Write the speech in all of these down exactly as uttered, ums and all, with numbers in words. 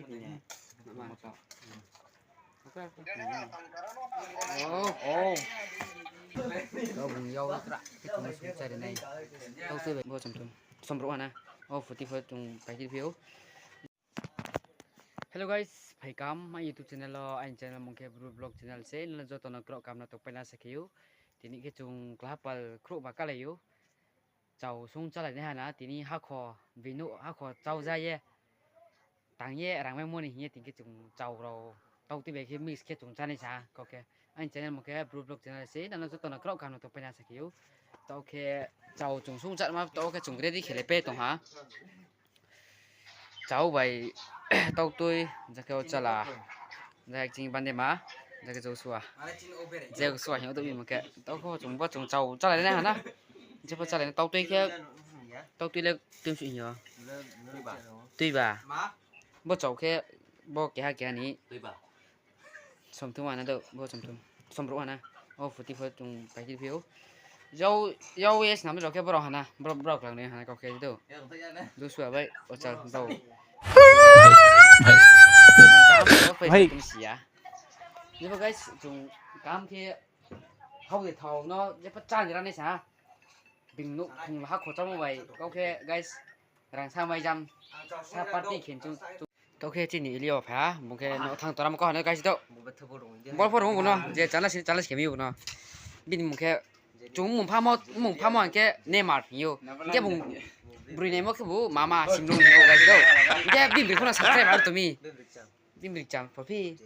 Oh, oh. Kau bung yau tra, khe tong sung chari nai. Tau tui bai bo chom chom. Som brouh hana. Oh, forty four chung paikir phiou. Hello guys, phai kam, aini YouTube channel o, aini channel mung khe Bru Vlog channel se, nang joto no kraoh kam no tongpai na sa khe ou. Tini khe chung klahapal khrouh ba kalai ou. Chau sung chálai nai hana, tini hakho, binu hakho chau ja ye. Tang ye rang mai mo ni hing ye tini khe chung chau rao tau tui bai khe mix khe chung chánai sa, kau khe. Aini channel mung khe Bru Vlog channel se, nang joto no kraoh kam no tongpai na sa khe ou. Tau khe chau chung sung chánma, tau khe chung ready khe le pe tong ha. Chau bai tau tui, ja khe o chala, ja khe chini bande ma, ja khe Joshua. Joshua hing o tui mung khe, tau khe chung bo chung chau chálai nai hana. Je pho chálai nai tau tui khe, tau tui le tui msu hing yo. Tui ba. Bo chau khe, bo keha keha ni. Som thum hana do, bo som thum. Som brouh hana. Oh, forty four chung paikir phiou. Yau, yau ye snam rao khe brao hana. Brao, brao klang ni hana kau khe do. Joshua bai, ochal do. Hai. Tum siya. Jebo guys, chung kam khe hao de thao no, jepho chá ni ra nai sa. Bing nouh khong hakho chámo bai, kau khe guys, rang sa mai jam, sa party khe chung. Tau khe chini Ilio pha, bung khe no thang tora mo kau hana guys do. Bol pho rung no, je challenge, challenge khe mi bung no. Bini mung khe, chung mung phamo, mung phamo hing khe Neymar hing ou. Hing khe bung broi naimo khe bu mama simrung hing ou guys do. Hing khe bini broi pho no subscribe ar to mi. Bini broi cham, pho phi.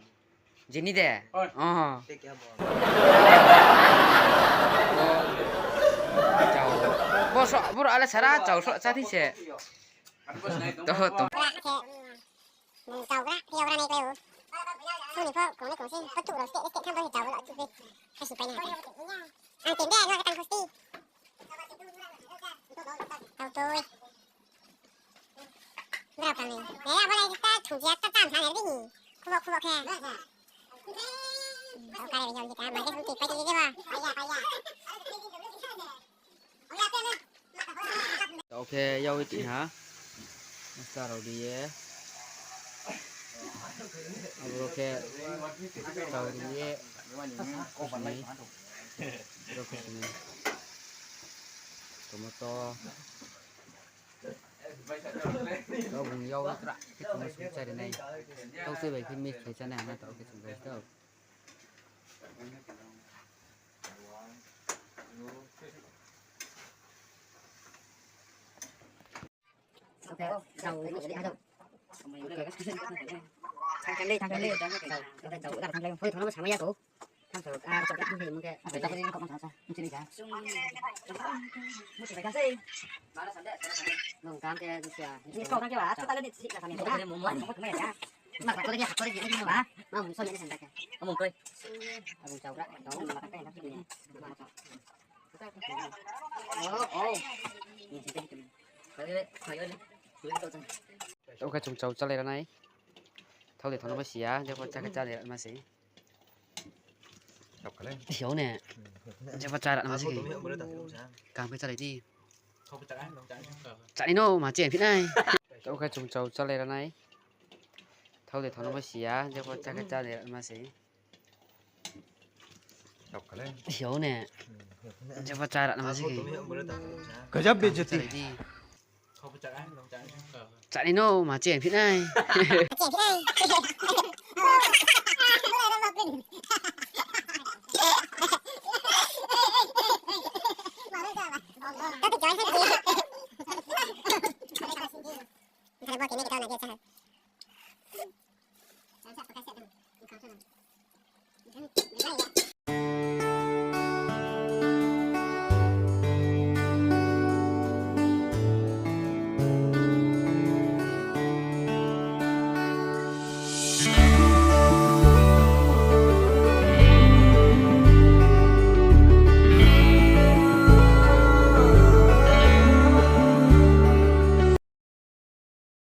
Jeni de. Oh. Chau. Bo so, bo ale sara chau so chá thi se. To, to. Chau gra, ya gra nai klai ou. Sung ni pho, kong ni kong si, pho tu ro ste, ste tham pho chau gra tu pe. Kasi pai na. Ang tin de, no ka tang khosti. Tau tui. Brao kang ni. Eh, abo lai ta thung jia ta tam sa nai di. Khubok, khubok khe. Hmm, tau kare bai yau jika, ma khe sung tui pai di di ba. Tau khe yau ti ha. Masta rao di ye. Abo khe tau di ye. Kusunai. Abo kusunai. Tomato. Kau bung yau tra khe tong sung chari nai. Tau tui bai khe mix khe chánai hana tau khe chung guys tau. Thang thang le, thang thang le. Thang thang le, thang thang le. Phone thang le, sama ya ko. Thang thang, ah, thang thang le, mungkin. Apa tadi kau mau thang sa? Mesti ni kan? Mesti baca sih. Nung kam ke, ya. Ni kau kan ke, wah, kau tak ada di sini, kami. Kau boleh mau, mau, mau, ya. Mak, kau lagi, kau lagi, ini, wah. Mau, mau, soalnya ini santai, ya. Mau, kau. Mau, cakap, kau, mau, makan, kan, ini. Oh, oh. Ini, santai, ini. Kau ini, kau ini. Tau khe chung chau chálai ra nai. Thao de thao no ma si ya, jepho chá khe chá de ma se. Hiao ne. Jepho chá ra ma se khe. Kaham khe chálai di. Chá ni no ma che phi nai. Tau khe chung chau chálai ra nai. Thao de thao no ma si ya, jepho chá khe chá de ma se. Hiao ne. Jepho chá ra ma se khe. Gajab bejati. Chálai di. Chá ni no ma che phi nai.